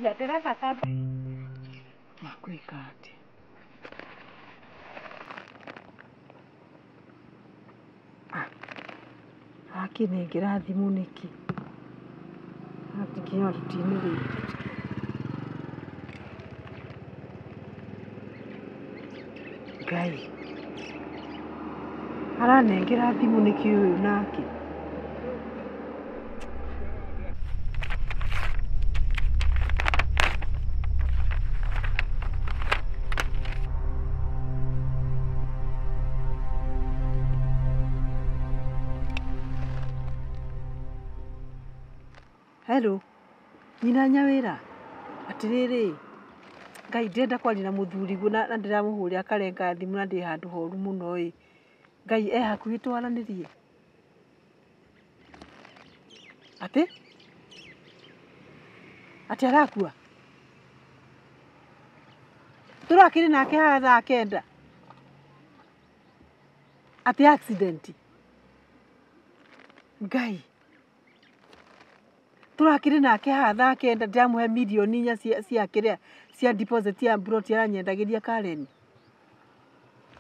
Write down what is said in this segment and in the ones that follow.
Aya ndereba ta makwĩka atĩa? Ah, akĩnengera thimũ nĩkĩ? Nginya ruti-inĩ rĩngĩ. Ngai aranengera thimũ nĩkĩ ũyũ nake? Hello, nyina Nyawĩra, atĩrĩrĩ, Ngai ndĩrenda kwaria na mũthuriguo na ndĩramũhũrĩra akarenga thimũ na ndĩ handũ horu mũno ĩ. Ngai e hakuhĩ twaranĩrie? Atĩ? Atĩ arakua? Tũrakĩrĩ nake haha thaa kenda? Atĩ accident? Ngai tũrakĩrĩ nake haha thaa kenda ndĩramũhe mirioni inya cia kĩrĩa cia deposit ya mburoti aranyendagĩria Karen.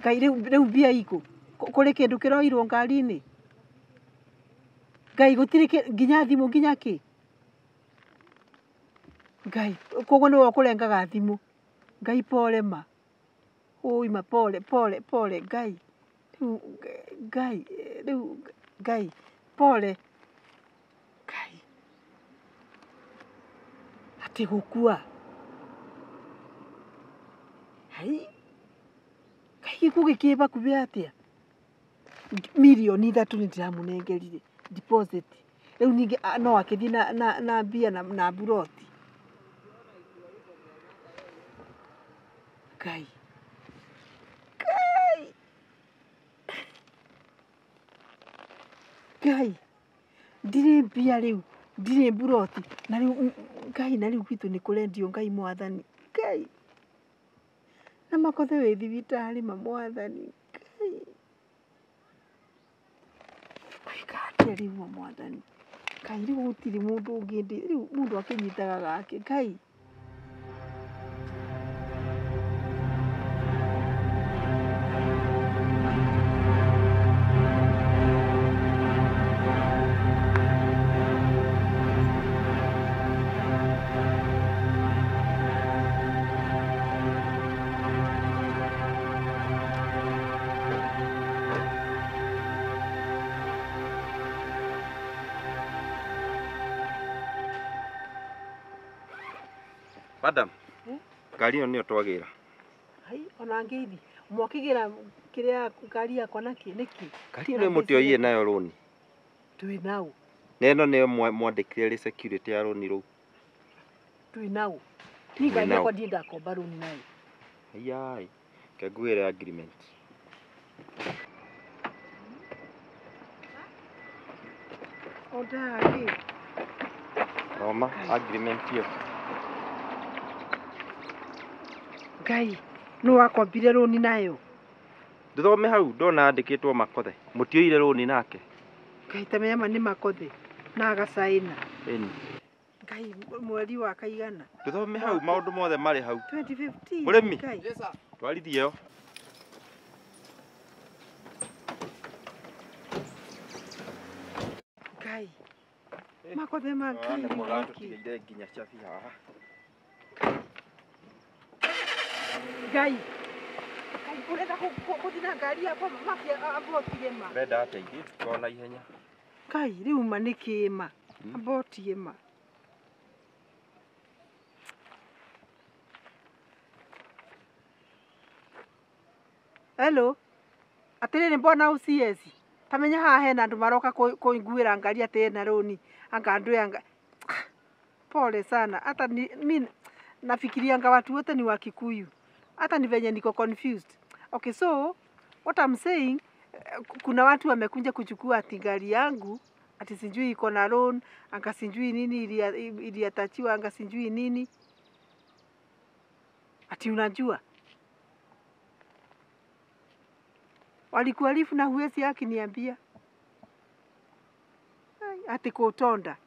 Ngai rĩu mbia ikũ? Kũrĩ kĩndũ kĩroirwo ngari-inĩ? Ngai gũtirĩ nginya thimũ nginya kĩ? Ngai koguo nĩwe ũkũrengaga thimũ. Ngai pole ma. Ũi ma pole pole pole Ngai. Rĩu Ngai rĩu Ngai pole. Ngai. Atĩ gũkua. Hai. Ngai gĩkuũ gĩkĩ hakuhĩ atĩa? Mirioni ithatũ nĩ ndĩramũnengerire deposit. Rĩu ningĩ no akĩthiĩ na mbia na mburoti. Ngai. Ngai. Ngai. Ndirĩ mbia rĩu, ndirĩ mburoti na rĩu Ngai na rĩu gwitũ nĩ kũrendio Ngai mwathani. Ngai. Na makothe wĩ thibitarĩ ma mwathani. Ngai. Ngwĩka atĩa rĩu mwathani? Ngai rĩu gũtirĩ mũndũ ũngĩ rĩu mũndũ akĩnyitaga gake. Ngai. Madam, ngari ĩyo nĩyo twagĩra. Hai, ona ngeithi. Mwakĩgĩra kĩrĩa ngari yakwa nakĩ nĩkĩ? Ngari ĩno mũtioyire nayo rũni. Twĩ nau. Na ĩno nĩyo mwandĩkire rĩ security ya rũni rũu. Twĩ nau. Ni ngari yakwa ndirĩ ndakomba rũni nayo. Aiyai, reke ngũgĩre agreement. Ondaga Thoma agreement ĩyo. Ngai, nũ wakombire rũni nayo? Ndũthome hau ndona andĩkĩtwo Makothe. Mũtioire rũni nake. Ngai ta menya ma nĩ Makothe na agacaina. Ĩni. Ngai mweri wa kaigana? Ndũthome hau maũndũ mothe marĩ hau. 2015. Mũrĩmi. Ngai. Twarithie ĩyo. Ngai. Makothe ma Ngai. Nĩ mũratũtigĩire nginya cabi haha. Ngai. Ngai ũrenda gũthiĩ na ngari yakwa makia ambotie ma. Ũrenda atĩa ithuĩ tũkorwo na ihenya. Ngai rĩu ma nĩ kĩ ma? Ambotie ma. Hello. Atĩrĩrĩ mbona OCS? Ta menya haha hena andũ maroka kũnguĩra ngari atĩ ena rũni. Anga andũ anga. Pole sana. Hata mi nafikirianga watu wote ni wa Kikuyu. Hata ni venye niko confused. Okay, so what I'm saying, kuna watu wamekuja kuchukua ati gari yangu, ati sijui iko na loan, anga sijui nini iliatachiwa, anga sijui nini. Ati unajua? Walikualifu na huwezi akiniambia. Ati kutonda.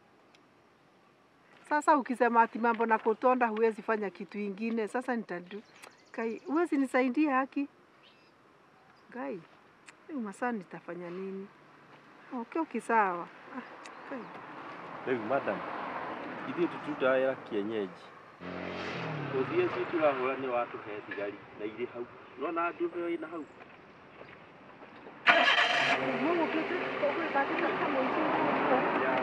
Sasa ukisema ati mambo na kutonda huwezi fanya kitu ingine. Sasa nitadu. Kai, huwezi nisaidia haki. Gai, rĩu masaa nitafanya nini? Okay, okay, sawa. Ah, kai. Rĩu madam, ithuĩ tũtirutaga wĩra kienyeji. Ũthiĩ tu tũrahũra nĩ watũhe thigari na irĩ hau. Nona ndume ĩyo ĩna hau. Mũgũkĩte kũgwĩka atĩ ta mũici ũguo. Ya.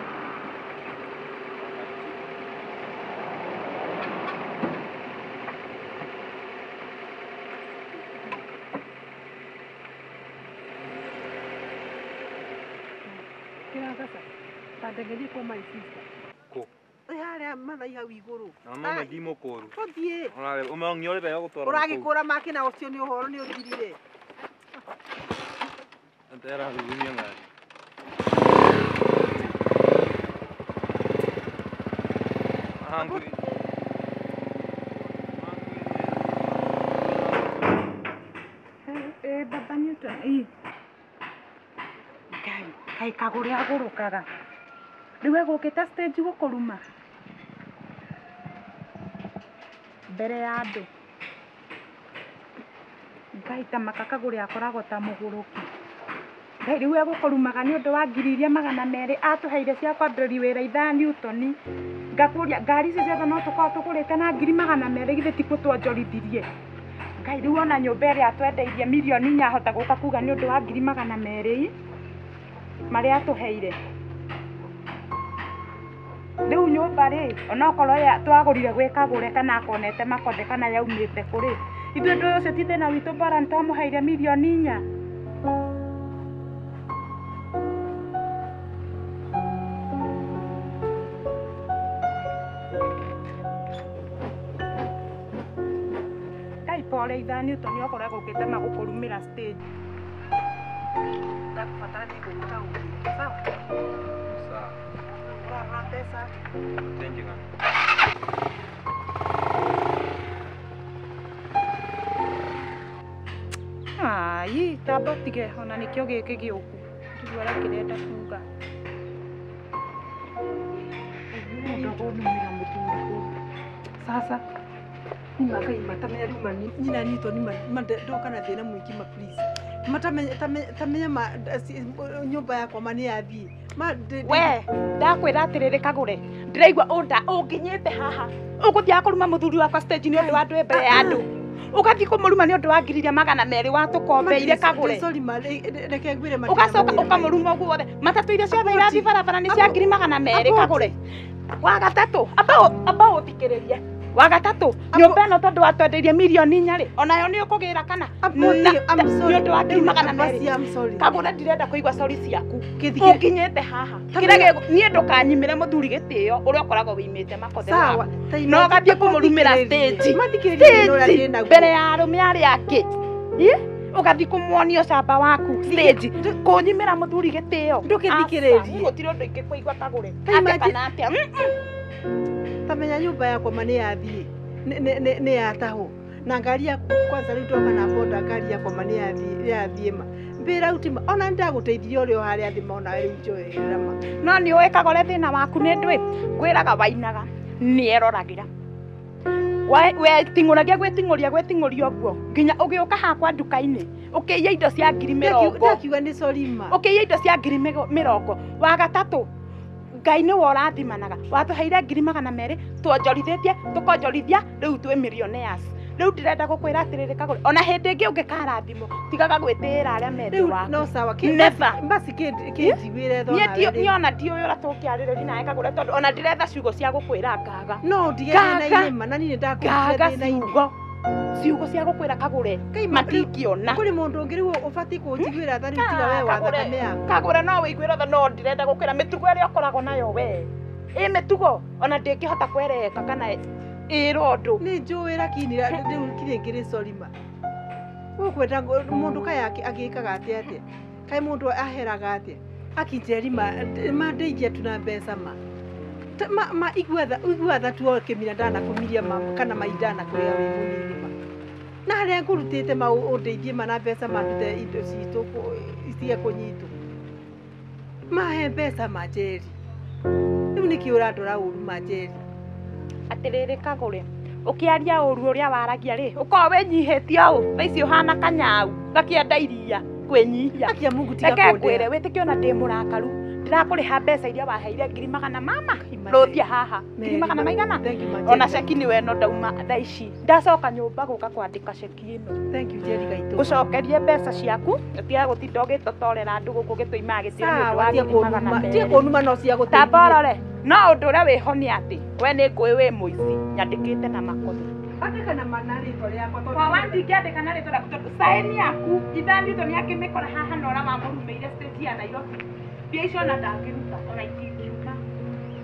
Kĩra sasa. Tandengerie kwa my sister. Kũ? Ĩ harĩa mathai hau igũrũ. Na mama ndimũkũru. Tũthiĩ. Ona ũmeong'i ũrĩ wega gũtwara. Ũragĩkũra make na ũcio nĩ ũhoro nĩ ũthirire. Atera thugumia ngari. Hungry. Baba Newton, ĩ. Ngai, kaĩ kagũre agũrũkaga. Rĩu egũkĩte stage gũkũruma mbere ya andũ. Ngai ta maka kagũre akoragwo ta mũgũrũki. Ngai rĩu egũkũrumaga nĩ ũndũ wa ngiri iria 200 atũheire cia kwambĩrĩria wĩra ithaa Newton. Ngakũria ngari icio ciothe no tũkorwo tũgũrĩte na ngiri 200 githĩ tikuo twonjorithirie. Ngai rĩu ona nyũmba ĩrĩa atwendeirie mirioni 4 ahota gũka kuga nĩ ũndũ wa ngiri 200 marĩa atũheire. Rĩu nyũmba rĩ onokorwo twagũrire gwĩ Kagũre kana akonete Makonde kana yaumĩte kũrĩ ithuĩ ndũ ũcio ti thĩna witũ bora nĩtwamũheire mirioni 4. Ngai pole ithaa Newton okorwo egũkĩte magũkũrumĩra stage. Ndakũbatara nĩ ngũgũta ũguo. Sawa? Sawa. Ũrarora mbeca. Tenjega. Ai, tamba ũtige ona nĩkĩo gĩkĩ gĩũku. Ndigua ũrĩa kĩrenda kuga. Mũndũ agũnumĩra mũthuri kũu. Sasa nĩ matamenya rĩu nyina Newton ndoka na thĩna mũingĩ ma please. Matamenya tamenya ma nyũmba yakwa ma nĩ yathiĩ. We, ndakwĩra atĩrĩrĩ Kagũre, ndĩraigua ũnginyĩte haha. Ũgũthiaga kũruma mũthuri wakwa stage nĩ ũndũ wa andũ mbere ya andũ. Ũgathiĩ kũmũruma nĩ ũndũ wa ngiri iria 200 watũkombeire Kagũre. Sorry ma, reke ngwĩre ma. Ũgacoka ũkamũruma ũguo wothe. Matatũ iria ciothe irathiĩ barabara nĩ cia ngiri 200 Kagũre. Wa gatatũ, amba ũthikĩrĩrie. Wa gatatũ, nyũmba ĩno tondũ watwendeirie mirioni 4 rĩ, onayo nĩ ũkũgĩra kana? Nĩ ũndũ wa ngiri 200. Kagũre ndirenda kũigua sorry ciaku. Ũnginyĩte haha. Kĩrĩa niĩ ndũkanyimĩre mũthuri gĩtĩo ũrĩa ũkoragwo wĩimĩte Makothe waku. No ũgathiĩ kũmũrumĩra stage. Mbere ya arũme arĩa angĩ. Ũgathiĩ kũmuonia ũcamba waku stage. Kũnyimĩra mũthuri gĩtĩo. Ndũgĩthikĩrĩrie. Gũtirĩ ũndũ ingĩkũigua Kagũre. Atĩa kana atĩa. Tamenya nyũmba yakwa ma nĩ yathiĩ. Nĩ yatahwo. Na ngari yakwa kwanza rĩu ndoka na boda ngari yakwa ma nĩ yathiĩ ma. Mbĩra uti ma ona ndagũteithirie ũrĩa o harĩa thĩ ma ona rĩu njoerera ma. No nĩ ũĩ Kagũre thĩna waku nĩ ndũĩ. Ngwĩraga wainaga nĩ eroragĩra. Weting'ũragia gwĩting'ũria ũguo nginya ũgĩũka hakwa nduka-inĩ ũkĩiya indo cia ngiri 20. Ndakiuga nĩ sorry ma. Ũkĩiya indo cia ngiri 20. Wa gatatũ Ngai nĩwe ũrathimanaga. Watũheire ngiri 200 tuonjorithĩtie tũkonjorithia rĩu twĩ millionaires. Rĩu ndĩrenda gũkwĩra atĩrĩrĩ Kagũre ona hĩndĩ ĩngĩ ũngĩkarathimwo tigaga gwĩtĩĩra arĩa me thĩ waku. No sawa. Never. Basi kĩnjiguĩre tho nawe. Niĩ ona ndiũĩ ũrĩa tũngĩarĩrĩria nawe Kagũre tondũ ona ndiretha ciugo cia gũkwĩra ngaga. No ndige thĩna-inĩ ma na niĩ nĩndakũrutire thĩna-inĩ. Ciugo cia gũkwĩra Kagũre matingĩona. Kũrĩ mũndũ ũngĩ rĩu ũbatiĩ kũnjiguĩra tha rĩu tiga we wa thakame yaku. Kagũre no wĩiguĩre tha no ndĩrenda gũkwĩra mĩtugo ĩrĩa ũkoragwo nayo we. Ĩ mĩtugo ona ndĩngĩhota kwereka kana ĩrwo ũndũ. Nĩ njũĩ lakini rĩu kirĩ ngĩrĩ sorry ma. Ũkwenda mũndũ kaĩ agĩkaga atĩa atĩa? Kaĩ mũndũ aheraga atĩa? Akinjeri ma ndeithia tu na mbeca ma. Ma igua tha tu kĩmira ndanakũmiria ma kana mai ndanakũrĩa wĩ mũnini ma. Na harĩa ngũrutĩte ma ũndeithie ma na mbeca ma ndute indo citũ itige kũnyitwo. Mahe mbeca ma Njeri. Rĩu nĩkĩ ũrandora ũru ma Njeri? Atiriri kagure ukiaria uru uria waragia ri ukorwo winyihitie u thaa ici uhana kanyau gakienda iria kwinyihia akia Mungu tiga reke kundea ngwire witikie ona ndi murakaru ndirakuriha mbeca iria waheire ngiri magana mama ruthia haha ngiri magana maigana ona ceki niwe no ndauma thaa ici ndacoka nyumba guka kwandika ceki ino thank you Jerry gaito ucokerie mbeca ciaku utiga gutinda ugitotorera andu guku gituimaga gitio ni undu wa ngiri magana tia merĩ kunuma no cia guteithia tamborore no undu uria wiho ni ati we ni ngui wi muici nyandikite na makothe andika na mana ritwa riakwa tondu kwa wandingĩandĩka na rĩtwa rĩaku tondũ saini yaku ithanditho nĩ akĩmĩkora haha na ũrĩa wamũrumĩire stage ya Nairobi mbia icio ona ndangĩruta ona itingiuma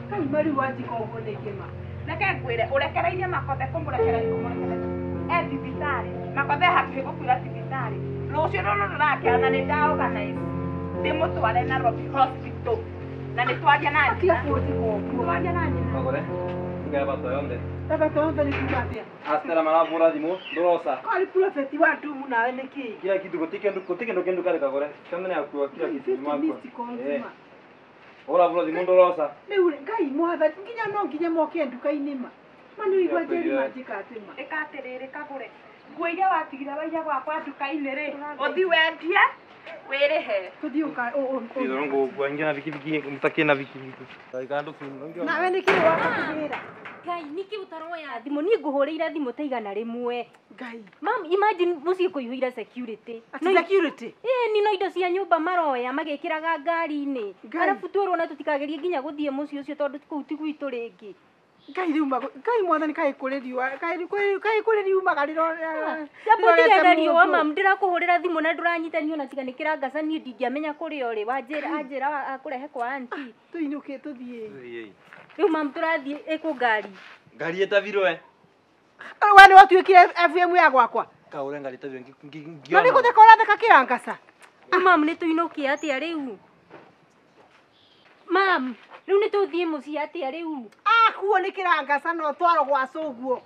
kai mari wanjika ũguo nĩkĩ ma reke ngwĩre ũrekereirie makothe kũmũrekereria kũmũrekereria e thibitarĩ makothe hakuhĩ gũkuĩra thibitarĩ rũciũ rũrũ rũrakĩana nĩ ndaorganize ndĩmũtware Nairobi hospital na nĩ twaria na tia nyina kunjika ũguo twaria na nyina Kagore, ngaba toyonde. baba tontho nĩ kuga atĩa Astera marabura thimu, ndorosa. kwari prefect wa ndumu nawe nĩkĩ Kila kitu gutike ndu kare kagore. Kamene akua kila kitu makwa. Ora bura thimu ndorosa. Rĩu Ngai mwathani nginya no nginya moke nduka-inĩ ma ma nĩ ũigua Njeri manjĩka atĩ ma ĩka atĩrĩrĩ kagũre nguo iria watigire waiya gwakwa nduka-inĩ rĩ ũthi wendie wĩrĩhe tũthiĩ ũka Ndoro ngwa ingi na bikibiki mutake na bikibiki. Kandu nawe nĩkĩ waka kũgĩra Ngai niki utaroya thimu ni nguhuriire thimu ta igana rimwe Ngai mam imagine mucii kuihũire security ati security ĩĩ ni no indo cia nyũmba maroya magĩkĩraga ngari-inĩ Ngai. arabu twĩrwo na tũtikagerie nginya gũthiĩ mũciĩ ũcio tondũ kũu ti gwitũ rĩngĩ Ngai rĩu Ngai mwathani kaĩ kũrĩ riũa kaĩ kũrĩ riumaga Jambo na riũa mam ndĩrakũhũrĩra thimũ na ndũranyitanio na tiga nĩ kĩrangaca niĩ ndingĩamenya kũrĩa ũrĩ wanjĩra anjĩra akũrehe kwa anti tũinũke tũthiĩ rĩu mam tũrathiĩ ĩkũ ngari Ngari ĩtabirwe. we nĩ watuĩkire FM ya gwakwa Kagore ngari ĩtabirwe no nĩ gũtheka ũratheka kĩrangaca mam nĩ tũinũkie atĩa rĩu mam rĩu nĩ tũthiĩ mũciĩ atĩa rĩu akuo nĩ kĩrangaca no twaro gwa cũguo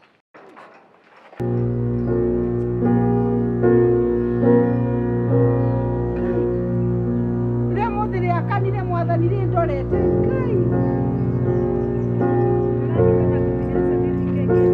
rĩrĩa mũthĩ rĩakanire mwathani rĩ ndorete Ngai Thank you.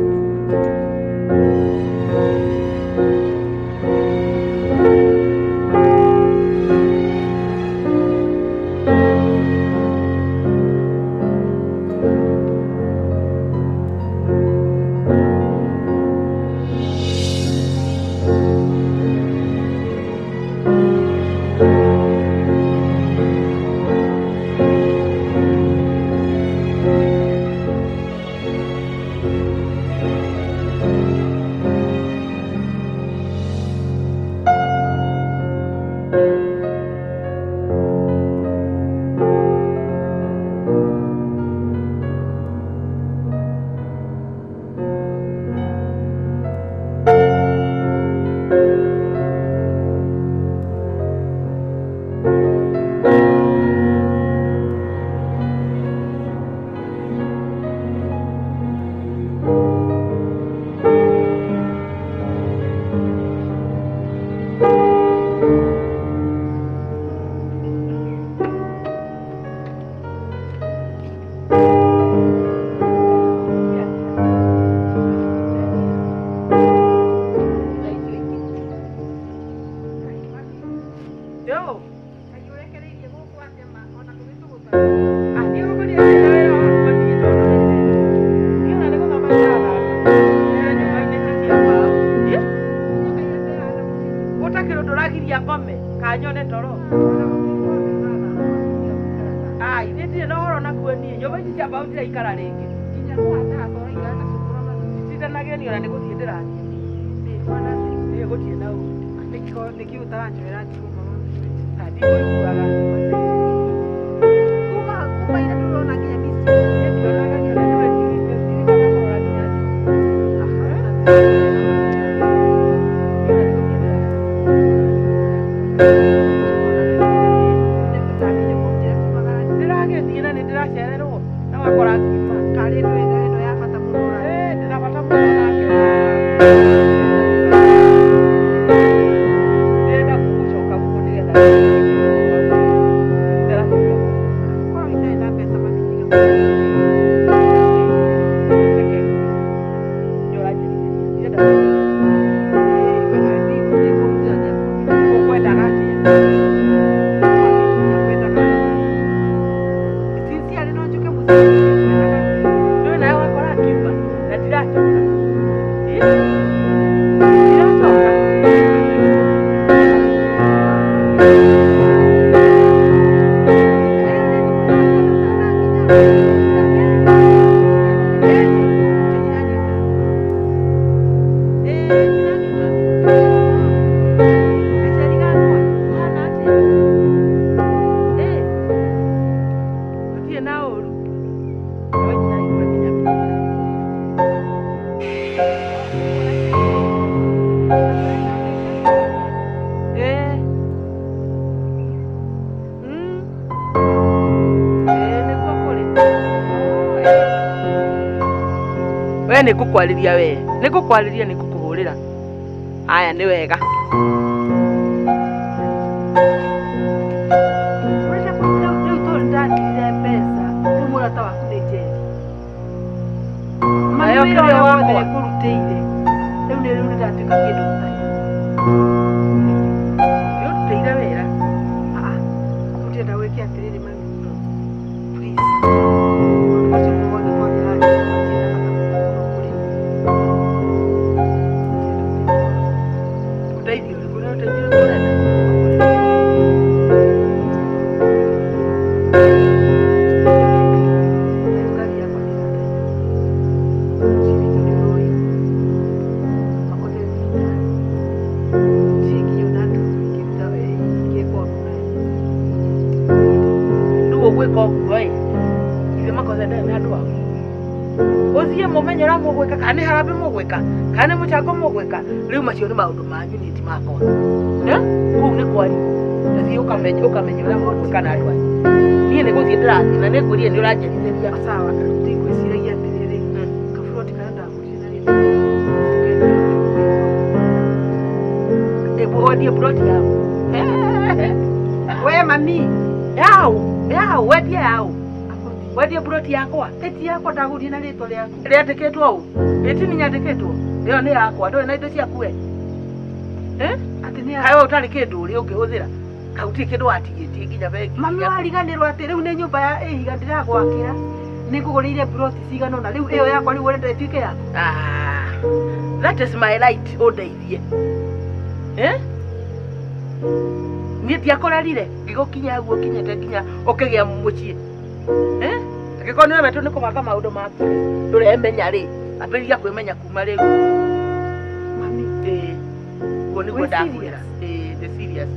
Niĩ nĩ ngũkwarĩria we. Nĩ ngũkwarĩria nĩ ngũkũhũrĩra. Haya nĩ wega. Ũrenda rĩu tondũ ndatigire mbeca rĩu mũrata waku nĩ Njeri. Mami Nayo wĩra kĩrĩa ũrĩa wothe wakwa. ngũrutĩire rĩu nĩ rĩu nĩndatuĩka kĩndũ gũtarĩ. Nĩ ũrutĩire wĩra. Ah, ndĩrenda wĩke atĩrĩrĩ mami. Please. Maũndũ macio mothe twarĩharĩria matirĩ na bata mũno kũrĩ niĩ. Ũteithio ũrĩkũ? Nĩ ũteithio ũrĩkũ ũrenda? Rĩu ngari yakwa nĩ ĩrataire. Mũciĩ witũ nĩ ũrũĩ. Makote thibitarĩ. Ndirĩ nginya ona ndũru ingĩruta ingĩka ũndũ nayo. Rĩu ũgwĩka ũguo ĩ, ithe makosa ndarĩ na andũ aku. Ũthiĩ mũmenye ũrĩa mũgwĩka, kana nĩ harambee mũgwĩka, kana nĩ mũchango mũgwĩka. Rĩu macio nĩ maũndũ manyu niĩ ti makwa. Kũu nĩ kwanyu. Tathiĩ ũkamenye ũkamenya ũrĩa mũgwĩka na andũ anyu. Niĩ nĩ gũthiĩ ndĩrathiĩ na nĩ ngwĩrire nĩ ũranjerithĩria. Sawa, rĩu ndingwĩciragia atĩrĩrĩ, kaburoti karĩa ndagũrire na rĩtwa rĩaku. Wendie buroti yao. We mami, Yao, yao, wendie yao. Wendie buroti yakwa. ĩti yakwa ndagũrire na rĩtwa rĩaku. Rĩandĩkĩtwo ũ? Ĩti nĩ nyandĩkĩtwo. Ĩyo nĩ yakwa, ndũrĩ na indo ciaku we. Atĩ nĩ Kaĩ we ũtarĩ kĩndũ ũrĩ ũngĩhũthĩra? Kaĩ gũtirĩ kĩndũ watigĩtie nginya bengi? Mami wariganĩrwo atĩ rĩu nĩ nyũmba ya ĩhiga ndĩragwakĩra. Nĩ ngũgũrĩire buroti cigana ũna rĩu ĩyo yakwa rĩu ũrenda ĩtuĩke yaku. Ah, that is my right, ũndeithie. Niĩ ndiakũrerire ngĩgũkinya hau ũkinyĩte nginya ũkĩgĩa mũciĩ. Angĩkorwo nĩ wetwo nĩ kũbanga maũndũ maku rĩ, ndũremenya rĩ, ambĩrĩria kwĩmenya kuma rĩu. Mami, Ĩĩ, ũguo nĩguo Wĩ ndakwĩra. serious? Ĩĩ, ndĩ serious.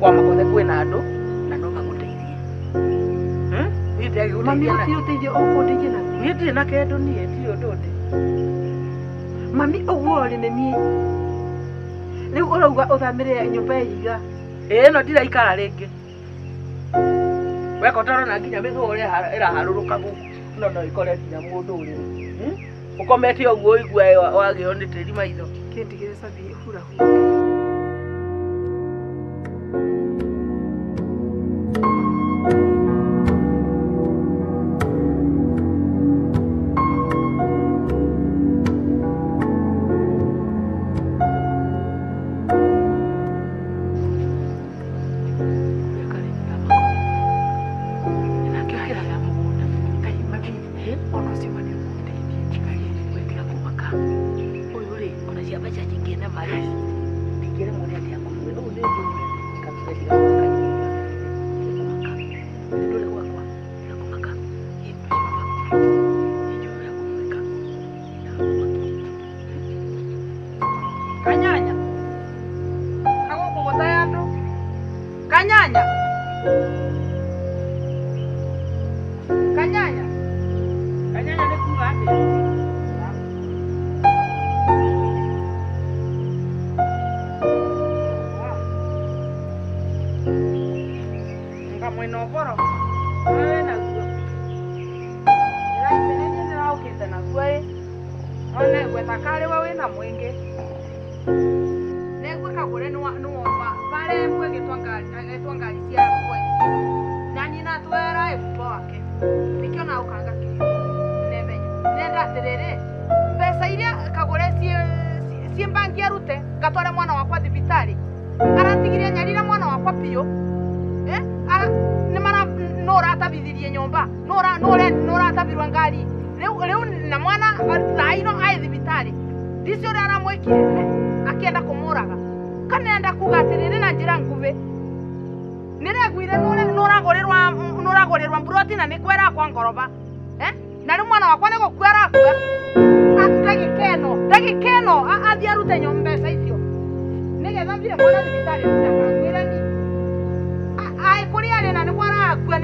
Kwa Makothe kwĩna andũ na no magũteithie. Niĩ mami ndagĩgũteithia na gũtirĩ ũteithio ũkũndeithia naguo. niĩ ndirĩ na kĩndũ niĩ ndirĩ ũndũ ndĩ. Mami ũguo rĩ nĩ niĩ. Rĩu ũrauga ũthamĩre nyũmba ya ihiga. Ĩĩ ĩno ndiraikara rĩngĩ. Weka ũtarona nginya mĩthũa ũrĩa ĩraharũrũka gũkũ. No no ĩkore nginya mũndũ ũrĩrĩ. Ũkomete ũguo ũigue wagĩo nĩ tĩri maitho. Kĩndigĩre cabi hurahura. Kanyanya. Kagũkũgũta ya andũ. Kanyanya. Kanyanya. Kanyanya nĩ kuga atĩa? Nga mwĩna ũboro. Wewe naguo. Ndĩraicene niĩ ndĩraũkĩte naguo ĩ. One gwetha karĩ we wĩna mũingĩ. Nĩguo kagũre nĩwomba barĩa ĩmwe ĩgĩtwa ngari cia bwengi. Na nyina twera ĩbuba wake. Nĩkĩo na ũkanga kĩrĩa. Nemenya. Nenda atĩrĩrĩ, mbeca iria kagũre ciĩ mbangi arute ngatware mwana wakwa thibitarĩ. Aratigirie nyarire mwana wakwa biũ. Nĩ ũratabithirie nyũmba, nĩ ũratabirwo ngari. Rĩu na mwana thaa ino aĩ thibitarĩ. Ndici ũrĩa aramwĩkire akĩenda kũmũraga. Kana enda kuga atĩrĩrĩ na njĩra nguhĩ. Nĩreguire nĩũragũrĩrwa mburoti na nĩkuo ĩrakwa ngoroba. Na rĩu mwana wakwa nĩgũkua arakua. Ndagĩka ĩno athiĩ arute mbeca icio. Nĩgetha mbire mwana thibitarĩ ndakangwĩre niĩ. Aĩ kũrĩa arĩ na nĩguo arakua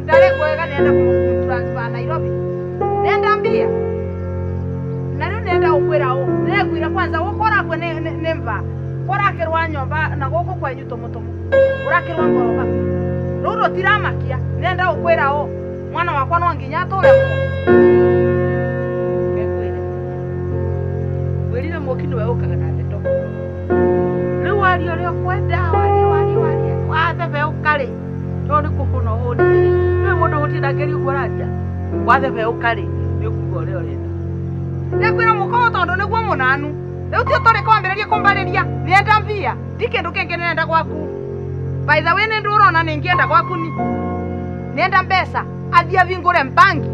ndarekwega nĩenda kũmũtransfer Nairobi. Nenda mbia. Na rĩu nenda gũkwĩra ũũ, nĩreguire kwanza gũkũ ũrakua nĩ mba. Kũrakĩrwa nyũmba na gũkũ kwanyu tũmũtũmũ. Ũrakĩrwa ngoroba. Rĩu rũtiramakia, nenda gũkwĩra ũũ, mwana wakwa no nginya atũre muoyo. Nĩngwĩre. Nĩwe ũkaga na ndeto. Rĩu waria ũrĩa ũkwenda, warie warie warie. Wathebeũka rĩ, tondũ nĩ kũhũna ũhũnire rĩ. Nĩũĩ mũndũ ũhũtire ndangĩaria ũguo araria. Wathebeũka rĩ, nĩ ũkuga ũrĩa ũrenda. Nĩngwĩra mũka tondũ nĩguo mũnanu. Rĩu ti ũtũrĩ kwambĩrĩria kũmbarĩria. Nĩenda mbia. Ti kĩndũ kĩngĩ nĩrenda gwaku. By the way, nĩ ndũrona nĩngĩenda gwaku ni. Nĩenda mbeca. Athiĩ avingũre mbangi.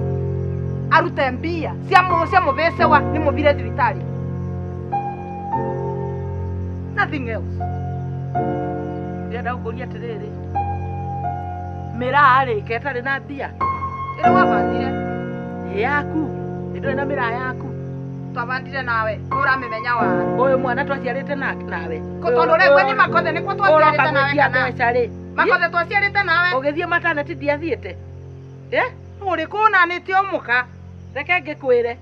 Arute mbia. Cia mũbecewa nĩ mũthire thibitarĩ. Nothing else. Ndĩrenda gũkũria atĩrĩrĩ. Mĩraa rĩ, ketarĩ na mbia. Ĩrĩa wabandire. Ĩ yaku. Nĩ ndũrĩ na mĩraa yaku. Twabandire nawe. Nĩũramĩmenya wa. Ũyũ mwana twaciarĩte nawe. Tondũ ũraigua nĩ makothe nĩkuo twaciarĩte nawe kana. Makothe twaciarĩte nawe. Ũgĩthiĩ mataneti ndiathiĩte. Eh? Ũrĩ kũnanĩtie mũka. Reke ngĩkwĩre.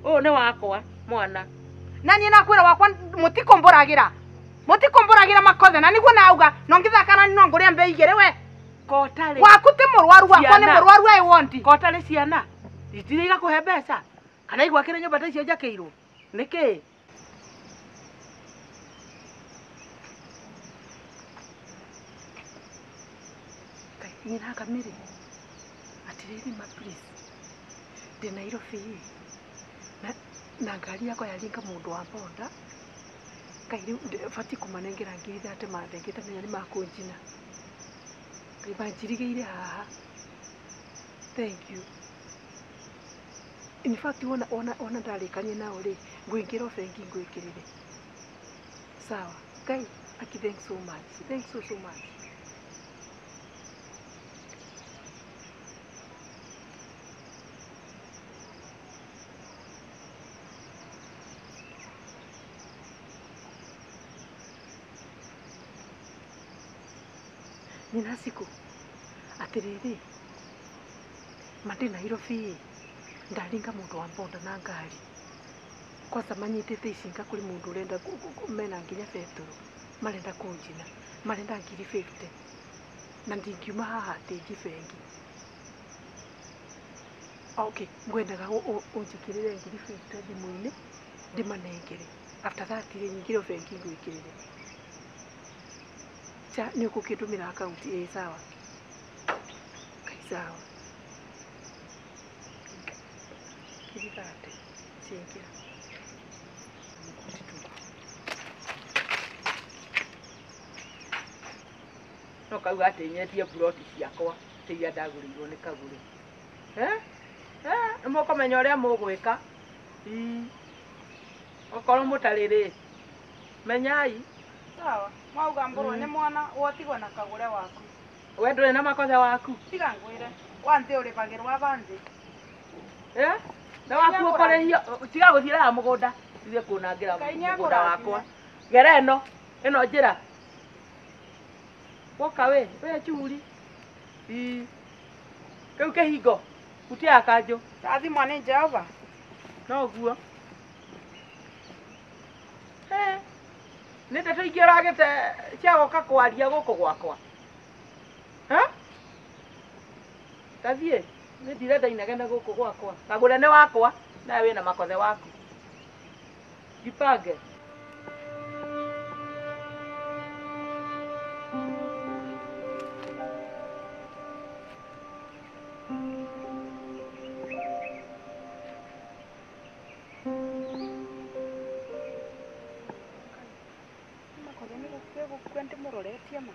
Ũyũ nĩ wakwa mwana. Na niĩ nakwĩra wakwa mũtikũmbũragĩra. Mũtikũmbũragĩra makothe na nĩguo nauga no ngĩthakana no ngũrĩa mbei igĩrĩ we. Kotarĩ. Waku ti mũrwaru wakwa nĩ mũrwaru I want. Kotarĩ ciana. Itirĩ igakũhe mbeca. Kana igwakĩre nyũmba ta icio njakĩirwo. Nĩkĩ? Nyina Kamiri. Atirĩrĩ ma please. Ndĩ Nairobi. Na ngari yakwa yaringa mũndũ wa bonda. Ngai rĩu batiĩ kũmanengera ngiri thate mathengete menya nĩ makũnjina. Ngai manjirigĩire haha. Thank you. In fact wona ona ona ndarĩkania nao rĩ, ngũingĩra o bengi ngwĩkĩrĩre. Sawa. Ngai, aki thanks so much. Thanks so so much. Nyina Cikũ, atĩrĩrĩ, ma ndĩ Nairobi ndaringa mũndũ wa bonda na ngari. Kwanza manyitĩte icinga kũrĩ mũndũ ũrenda mena nginya betũrũ, marenda kũnjina, marenda ngiri 50 na ndingiuma haha atĩ thiĩ bengi. Okay, ngwendaga ũnjĩkĩrĩre ngiri 50 thimũ-inĩ ndĩmanengere. After that rĩ, nyingĩre o bengi ngwĩkĩrĩre. Cha nĩ ũgũkĩndũmĩra akaunti ĩ sawa. Ngai sawa. Ngiri 30 ciaingĩra. No kauga atĩ nyendie buroti ciakwa cia iria ndagũrĩirwo nĩ Kagũrĩ. Nĩ mũkũmenya ũrĩa mũgwĩka. Okorwo mũtarĩ rĩ, menyai. Sawa, mwauga mbũrwo nĩ mwana wotigwo na Kagũre waku. We ndũrĩ na makothe waku. Tiga ngwĩre, wanthĩ ũrĩbagĩrwo abanthĩ. Na waku ũkũrĩhio, tiga gũthiĩ haha mũgũnda, thiĩ kũnangĩra mũgũnda wakwa. Gera ĩno, ĩno njĩra. Woka we, we churi. Kĩu kĩhingo, hutia ya kanjũ. Ndathimwo nĩ Jehova. Noguo. Nĩ ndeto ingĩ ũragĩte cia gũka kwaria gũkũ gwakwa. Tathiĩ, nĩ ndirenda inegene gũkũ gwakwa. Kagũre nĩ wakwa, nawe wĩna makothe waku. Jipange. Makothe nĩ gũkua ndĩmũroretie ma.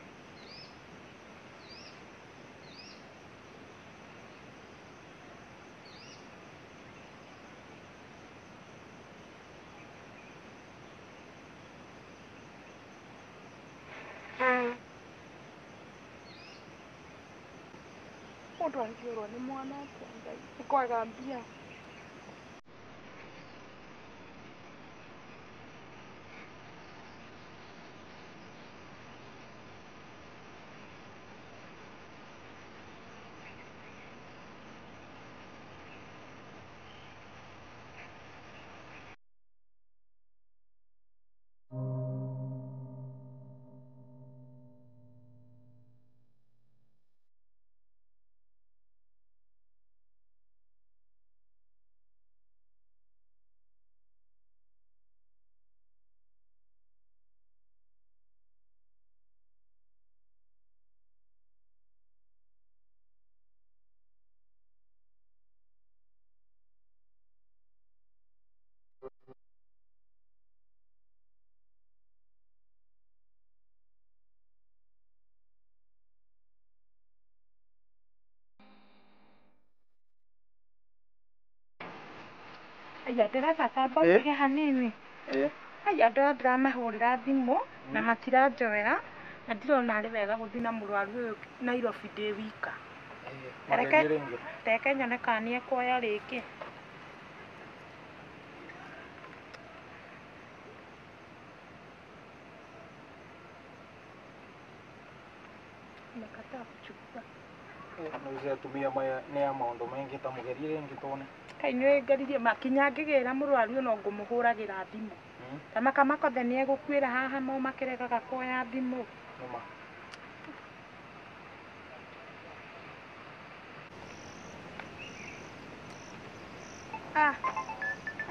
Mũndũ angĩũrwo nĩ mwana atĩa Ngai, nĩ kwaga mbia. Aya ndereba tamba ũtige hanini. Aya andũ aya ndĩramahũrĩra thimũ na matiranjoera na ndirona arĩ wega gũthiĩ na mũrwaru ũyũ Nairobi ndĩ wika. Reke teke nyone kana nĩ ekuoya rĩngĩ. Amekataa kuchukua. Nauze atumia maya nĩ a maũndũ maingĩ ta mũgerie rĩngĩ tuone. Kai nĩ ngeririe makinya ngĩgĩra mũrwaru ũyũ no ngũmũhũragĩra thimũ. Ta makamakothe nĩ egũkuĩra haha mo makĩregaga kuoya thimũ. Nĩma. Ah,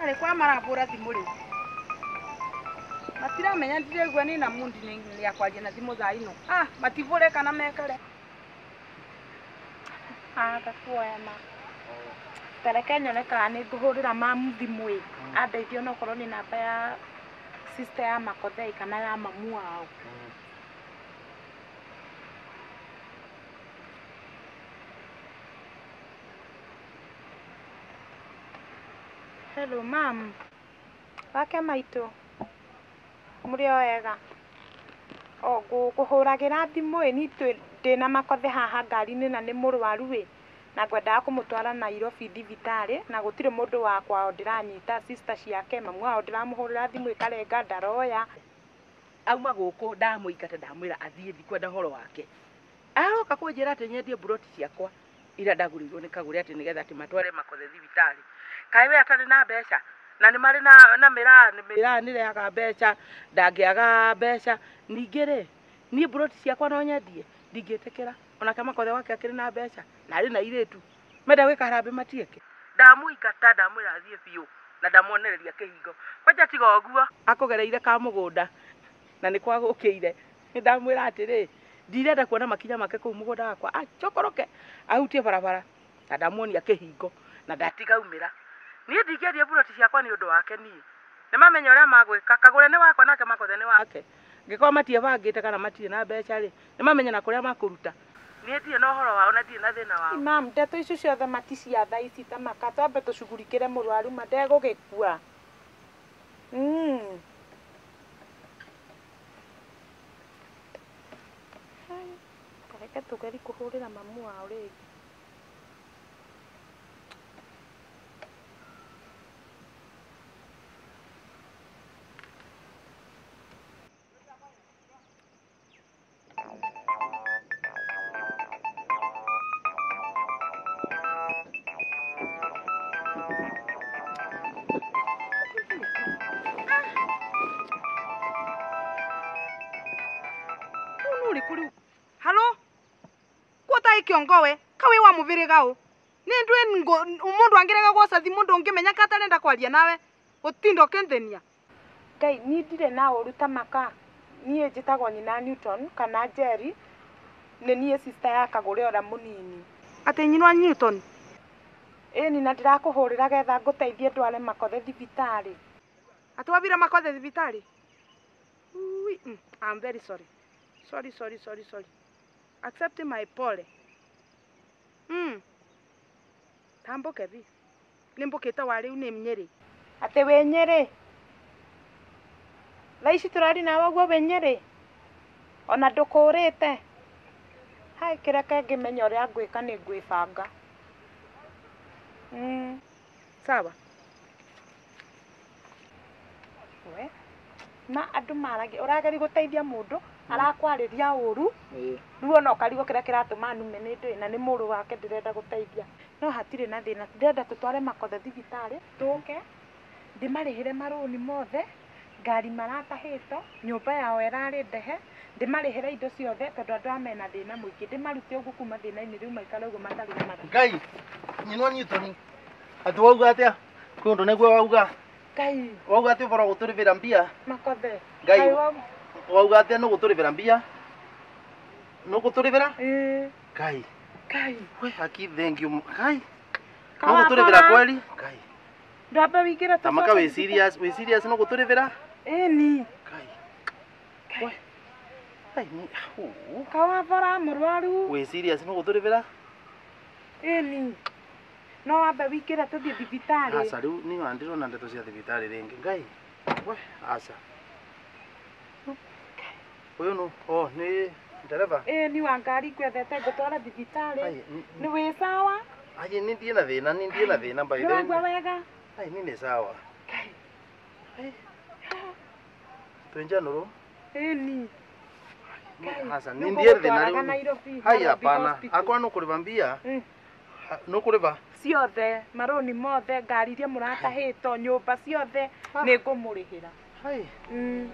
arĩ kwa marahũra thimũ rĩu. Matiramenya ndiraigua nĩ na mundi nĩ ya kwaria na thimũ thaa ino. Ah, matibũre kana mekare. Aga kuoya ma. Tareke nyone kana nĩ ngũhũrĩra mamu thimũ ĩ. Andeithie onokorwo nĩ namba ya sister ya Makothei kana ya mamu wao. Hello mam. Wake maitũ. Mũrĩ o wega. O ngũkũhũragĩra thimũ ĩ ni ndĩna Makothe haha ngari-inĩ na nĩ mũrwaru ĩ. Na ngwendaga kũmũtwara Nairobi thibitarĩ na gũtirĩ mũndũ wa kwao ndĩranyita sister ciake mamu wao ndĩramũhũrĩra thimũ ĩkarenga ndaroya. Auma gũkũ ndamũingata ndamwĩra athiĩ ndikwenda ũhoro wake. Aroka kũnjĩra atĩ nyendie mburoti ciakwa ira ndagũrĩirwo nĩ Kagũre atĩ nĩgetha atĩ matware Makothe thibitarĩ. Kaĩ we atarĩ na mbeca na nĩ marĩ na mĩraa nĩrehaga mbeca ndangĩaga mbeca. Ningĩ rĩ niĩ mburoti ciakwa no nyendie ndingĩtĩkĩra onake Makothe wake akĩrĩ na mbeca na arĩ na irĩtu menda gwĩka harambĩ matieke. Ndamũingata ndamwĩra athiĩ biũ na ndamuonereria kĩhingo kwanja tiga ũguo akũgereire ka mũgũnda na nĩ kwagũkĩire. Nĩ ndamwĩra atĩrĩ ndirenda kuona makinya make kũu mũgũnda wakwa acokoroke ahutie barabara na ndamuonia kĩhingo na ndatigaumĩra. Niĩ ndingĩendia mburoti ciakwa nĩ ũndũ wake niĩ. Nĩ mamenya ũrĩa magwĩka Kagũre nĩ wakwa nake Makothe nĩ wake. Ngĩkorwo matiebangĩte kana matirĩ na mbeca rĩ nĩ mamenya na kũrĩa makũruta. Niĩ ndirĩ na ũhoro wao na ndirĩ na thĩna wao. Mam, ndeto icio ciothe maticia thaa ici ta maka twambe tũcugurikĩre mũrwaru ma ndegũgĩkua. Reke tũgerie kũhũrĩra mamu wao rĩngĩ. Halo? Kuota ikiongowe kawe wa mubiriga u ni ndwe mundu angirega gwoca thimu ndungimenya ka atarenda kwaria nawe utinda ukithenia. Ngai ni ndirĩ na ũru ta maka niĩ njĩtagwo nyina Newton kana Jerry nĩ niĩ sister ya Kagũre ũrĩa mũnini. Atĩ nyina wa Newton? Ĩni na ndĩrakũhũrĩra getha ngũteithie ndware Makothe thibitarĩ. Atĩ wabira Makothe thibitarĩ? I'm very sorry. Sorry, sorry, sorry, sorry. Accept my pole. Tamboke bi. Nimbukite wa riu ni Nyeri. Atĩ wĩ Nyeri? Thaa ici tũrari nawe ũguo wĩ Nyeri? Ona ndũkũrĩte? Hai kĩreke ngĩmenye ũrĩa ngwĩka nĩ ngwĩbanga. Sawa. We na andũ maragia ũrageria gũteithia mũndũ arakwarĩria ũru rĩu ona ũkarigwo kĩrĩa kĩratũma nume nĩ ndũĩ na nĩ mũrũ wake ndĩrenda gũteithia. No hatirĩ na thĩna ndĩrenda tũtware Makothe thibitarĩ tũke ndĩmarĩhĩre marũni mothe ngari maratahĩtwo nyũmba yao ĩrarĩ ndehe ndĩmarĩhĩre indo ciothe tondũ andũ aya mena thĩna mũingĩ ndĩmarute ũguo kuma thĩna-inĩ rĩu maikare ũguo matarĩ na mathĩna. Ngai nyinwa Newton atĩ wauga atĩa kwĩ ũndũ nĩguo wauga. Ngai wauga atĩ ũbora gũtũrĩbĩra mbia Makothe. Ngai wauga atĩa nĩ gũtũrĩbĩra mbia nĩ gũtũrĩbĩra? Ngai Ngai we haki thank you Ngai nĩ gũtũrĩbĩra kweli? Ngai ndwambe wĩingĩre tamaka wĩ serious wĩ serious nĩ gũtũrĩbĩra? Ĩni Ngai we Ngai ni kawabora mũrwaru wĩ serious nĩ gũtũrĩbĩra? Ĩni No wambe wingĩre tũthiĩ thibitarĩ. Aca rĩu niĩ ona ndirona ndeto cia thibitarĩ rĩngĩ. Ngai. We, aca. Ũyũ nũ? Oh, nĩ ndereba. Ĩĩ ni wa ngari ngwethete ngũtwara thibitarĩ. Ai, Nĩ wĩ sawa? Ai, nĩ ndiĩ na thĩna, nĩ ndiĩ na thĩna by Nĩ the waigua way. wega? Ai, nĩ nĩ sawa. Ai. Twĩ nũrũ? Ĩĩ ni. Aca, nĩ ndiĩ thĩna Nĩngũgũtwaraga rĩu. Nairobi. Hai, Nairobi hapana. Hospital. Akorwo nĩ ũkũrĩba mbia, Mm. nĩ ũkũrĩba? Ciothe, marũni mothe, ngari iria mũratahĩtwo, nyũmba ciothe, nĩ ngũmũrĩhĩra. Hai. Mm.